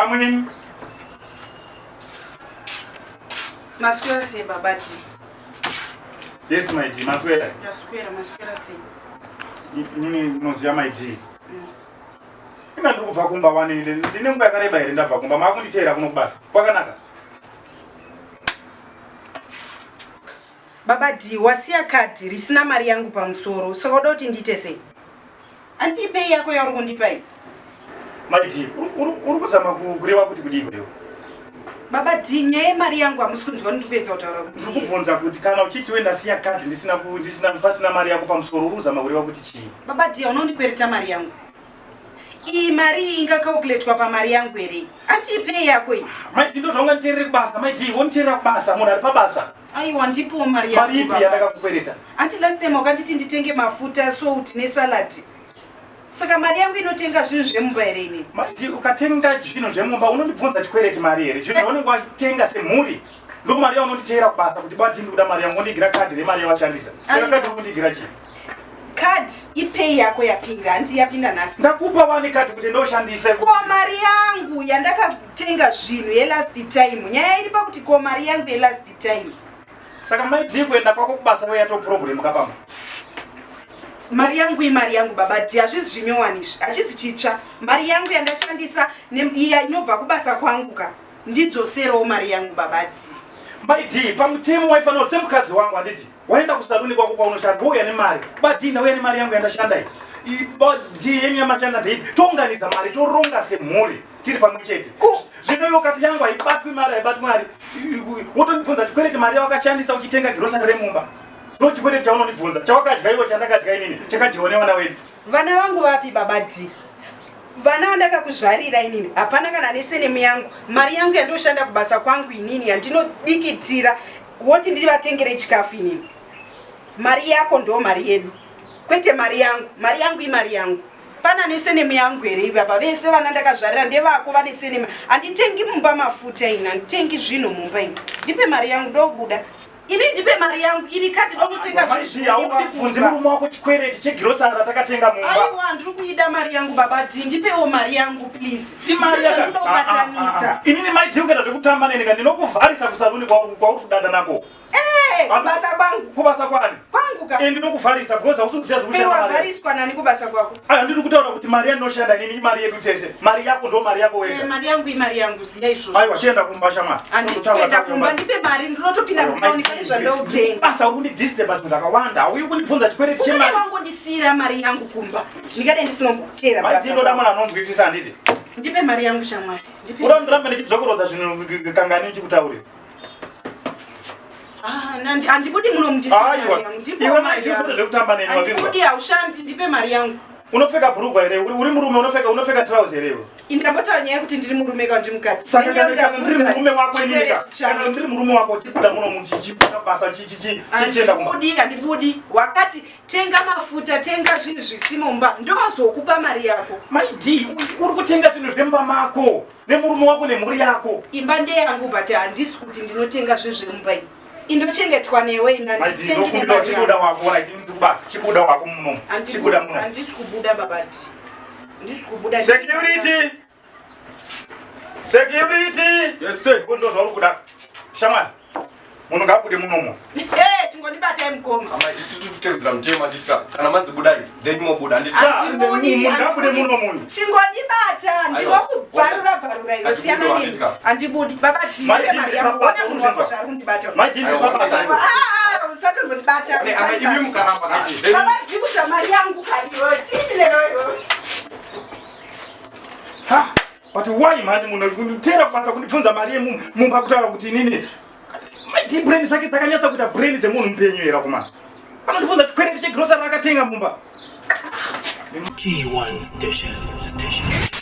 Come in. Maswera sei baba T? Yes my dear, maswera. Ndaswera, maswera sei? Nini ndinoziva my dear. Inga ndiri kubva kumba wani ndine nguva yakareba here ndabva kumba makunditeera kuno kubasa. Kwakanaka. Baba D, wasiya kadhi risina mari yangu pamusoro saka uda kuti ndiite sei? Andipei yako yauri kundipa iyi. Mai D, uri kuzama kureva kuti kudii iwewe? Baba D, nyaya yemari yangu hamusi kunzwa ndiri kuedza kutaura kuti. Ndiri kubvunza kuti kana uchiti we ndasiya kadhi ndisina ndisina pasina mari yako pamusoro uri kuzama kureva kuti chii? Baba D, unondikwereta mari yangu. Iyi mari iyi ingacalculatwa pamari yangu here? Andipei yako iyi. Mai D, ndozvaunganditeerere kubasa. Mai D, wonditeerera kubasa munhu ari pabasa. Aiwa ndipowo mari yangu. Mari ipi yandakakukwereta? Anti last time wakanditi nditenge mafuta, salt nesalad. Saka mari yangu inotenga zvinhu zvemumba here ini? Mati ukatenga zvinhu zvemumba unondibvunza chikwereti mari here? Zvinhu zvaunenge watenga semhuri. Ndo mari yaunonditeera kubasa kuti bati ndikuda mari yangu wondigira kadhi remari yawashandisa. Saka kadhi unondigira chii? Card ipay yako yapinda hanti yapinda nhasi. Ndakupa wani card kuti ndoshandise. Ko mari yangu yandakatenga zvinhu yelast time. Nyaya iri pakuti ko mari yangu yelast time. Saka mai D kuenda kwako kubasa weya to problem kapamba. Mari yangu imari yangu baba D hazvisi zvinyowani izvi. Hachisi chitsva. Mari yangu yandashandisa iya inobva kubasa kwangu ka. Ndidzoserewo mari yangu baba D. Mai D pamutemo waifanira semukadzi wangu handiti. Waenda kusaluni kwako kwaunoshanda wouya nemari. Badii ndauya nemari yangu yandashanda iyi. Badii yenyu yamashanda ndeipi? Tounganidza mari toronga semhuri tiri pamwe chete. Zvino iwe ukati yangu haibatwi mari haibatwi mari. Wotondibvunza chikwereti mari yawakashandisa uchitenga girosari remumba. Ndo chikwereti chaunondibvunza. Chawakadya iwe chandakadya inini chakadyiwa nevana wedu. Vana vangu vapi baba D? Vana vandakakuzvarira inini hapana kana nesenemu yangu. Mari yangu yandoshanda kubasa kwangu inini yandinodikitira woti ndivatengere chikafu inini mari yako ndo mari yedu kwete mari yangu mari yangu imari yangu pana nesenemu yangu here ivi apa vese vana ndakazvarira ndevako vane senemu handitengi mumba mafuta ini handitengi zvinhu mumba ini ndipe mari yangu ndobuda ini ndipe mari yangu iri kati dokutenga zvinhubvunzi murume wako chikwereti chegirosari ratakatenga mumba aiwa ndiri kuida mari yangu baba ti ndipewo mari yangu please imari yakabatanidza ah, ah, ah, inini maiti ukaita zvekutamba neni ka ndinokuvharisa kusaluni kwauri kudada nako eh, kubasa kwangu kubasa kwani kwangu ka eh, ndinokuvharisa because hausi kuziva zvekushanda wavhariswa nani kubasa kwako aya ndiri kutaura kuti mari yandinoshanda inini imari yedu tese mari yako ndo mari yako wega eh, mari yangu imari yangu ziya izvozvo aiwa chienda kumba shamwari handisi kuenda kumba ndipe mari ndinotopinda mutauni pane zvandoutenga basa uri kundidisturba zvinhu zvakawanda hauyi kundibvunza chikwereti chemari wangondisiira mari yangu kumba ndingade ndisina kuteera basa ndoda munhu anonzwisisa handiti ndipe mari yangu shamwari uda ndiramba ndichidzokorodza zvinhu kangani ndichikutaurira ah, handibudi muno mundisiaiwa neni wapinzwa haushandi ndipe mari yangu unopfeka bhurugwa here uri murume unopfeka unopfeka trouse here iwe indambotaura nyaya yekuti ndiri murume kana ndiri mukadzi saka kana ndiri murume wako inika kana ndiri murume wako chibuda muno chibuda basa chichienda kumba handibudi wakati Tenga mafuta, tenga zvinhu zvisimo mumba ndozokupa mari yako. Mai D, uri kutenga zvinhu zvemumba mako nemurume wako nemhuri yako. Imba ndeyangu but handisi kuti ndinotenga zvinhu zvemumba iyi. Indochengetwa newe ina nditengi nemari Chibuda wako, right, ndikubasa. Chibuda wako muno. Chibuda muno. Handisi kubuda baba D. Handisi kubuda. Security. Security! Yes sir. Ndo zvauri kuda. Shamwari. Munhu ngaabude munomo. Eh, chingonibatai mukoma. Amai isu tiri kutevedzera mutemo handiti ka. Kana manzi budai then mobuda handiti. Handibudi. Munhu ngaabude muno munhu. Chingonibata ndinokubvarura bvarura iwe siyana neni. Handibudi. Baba ndipe mari yangu. Ona munhu wako zvaari kundibata. Mai Jimmy baba sai. Ah, ah, usatombondibata. Amai imi mukaramba ka. Baba ndiudza mari yangu kaniwe. Chii newewe? Ha, but why mhani munhu kunditera kubasa kundibvunza mari yemumba kutaura kuti inini maiti brain dzake dzakanyatsa kuita brain dzemunhu mupenyu here akomana anondibvunza chikwereti chegrocery akatenga mumba T1 station station.